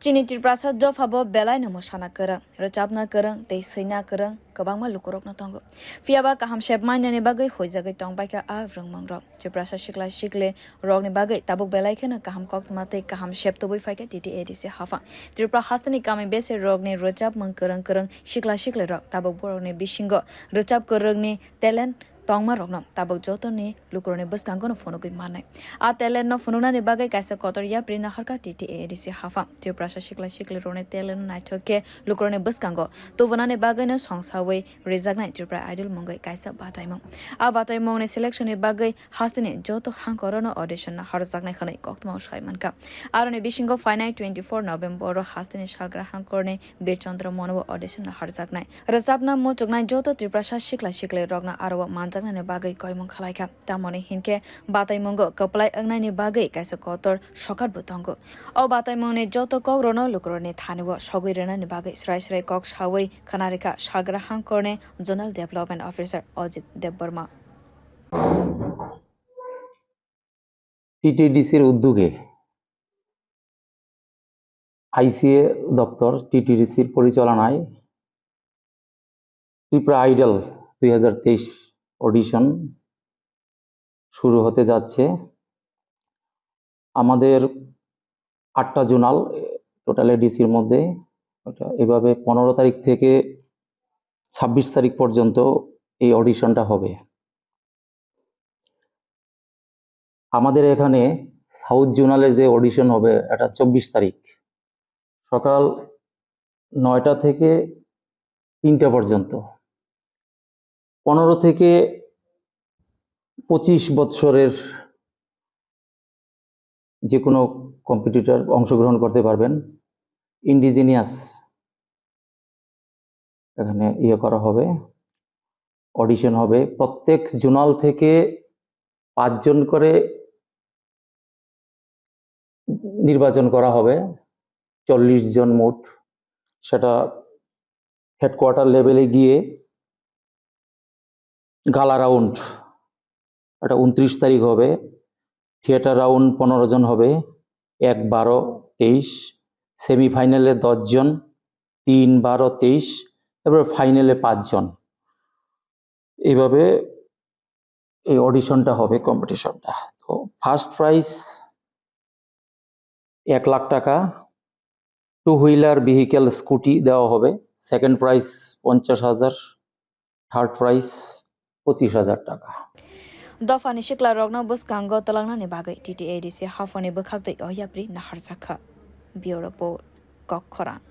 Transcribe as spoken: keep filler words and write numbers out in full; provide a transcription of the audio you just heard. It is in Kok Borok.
Chini Tiprasa dopha bo belai no mwsana kwrwng, rwchapna kwrwng tei swina kwrwng kwbangma lukurokno tongo. Phiyaba kaham sep mainani bagwi huijagwi tong baikha a rwngmungrok. Tiprasa sikla sikli rokni bagwi tabuk belai kheno kaham koktwma tei kaham sep tubui phaikha T T A D C haphang. Tripura hasteni kami bese rokni rwchapmung kwrwng kwrwng sikla sikli rok tabuk borokni bisingo rwchap kwrwngni talent tongma rokno tabuk jotoni lukurokni bwskango no phunugwi mannai. A talent no phunuknani bagwi kaisa kotor yapri naharkha T T A D C haphang. Tiprasa sikla sikli rokni talent no naithok khe lukurokni bwskango tubunani bagwi no songsawi rijaknai Tripura Idol mungwi kaisa bataimung. A bataimungni selection ni bagwi hasteni joto hangkorono audition no harjaknai hwnwi koktwmao sai mankha. Aroni bisingo phainai twenty four November o hasteni salgra hangkorni Bir Chandra Mono bo audition no harjaknai. Rwchapna muchuknai joto Tiprasa sikla sikli rokno aro o manjaknani bagwi koimung khwlaikha. Tamoni hinkhe bataimungo kwplai wngnaini bagwi kaisa kotor sokat bo tongo. O bataimungni joto kokrokno lukurokni thani o sogwi rwnani bagwi srai srai kok sawi khwnarikha salgra hangkorni Zonal Development Officer Ajit Debbarma. টিটিডিসির উদ্যোগে আইসিএ দপ্তর টিটিডিসির পরিচালনায় ত্রিপুরা আইডল দুই হাজার তেইশ অডিশন শুরু হতে যাচ্ছে। আমাদের আটটা জোনাল টোটাল এডিসির মধ্যে, ওটা এভাবে পনেরো তারিখ থেকে ছাব্বিশ তারিখ পর্যন্ত এই অডিশনটা হবে। আমাদের এখানে সাউথ জোনালে যে অডিশন হবে, এটা চব্বিশ তারিখ সকাল নয়টা থেকে তিনটা পর্যন্ত। পনেরো থেকে পঁচিশ বৎসরের যে কোনো কম্পিটিটর অংশগ্রহণ করতে পারবেন। ইন্ডিজিনিয়াস এখানে ইয়ে করা হবে, অডিশন হবে। প্রত্যেক জোনাল থেকে পাঁচজন করে নির্বাচন করা হবে, চল্লিশ জন মোট। সেটা হেডকোয়ার্টার লেভেলে গিয়ে গালা রাউন্ড, এটা ঊনত্রিশ তারিখ হবে। থিয়েটার রাউন্ড পনেরো জন হবে, এক, বারো, তেইশ। সেমিফাইনালে দশ জন, তিন, বারো, তেইশ। তারপরে ফাইনালে পাঁচজন। এইভাবে এই অডিশনটা হবে, কম্পিটিশনটা। তো ফার্স্ট প্রাইজ এক লাখ টাকা, টু হুইলার ভেহিকেল স্কুটি দেওয়া হবে। সেকেন্ড প্রাইজ পঞ্চাশ হাজার, থার্ড প্রাইজ পঁচিশ হাজার টাকা। Dophani sikla rokno bwskango twlangnani bagwi T T A D C haphangni bwkhak tei o yapri naharjakha. Bureau Report, Kok Khorang.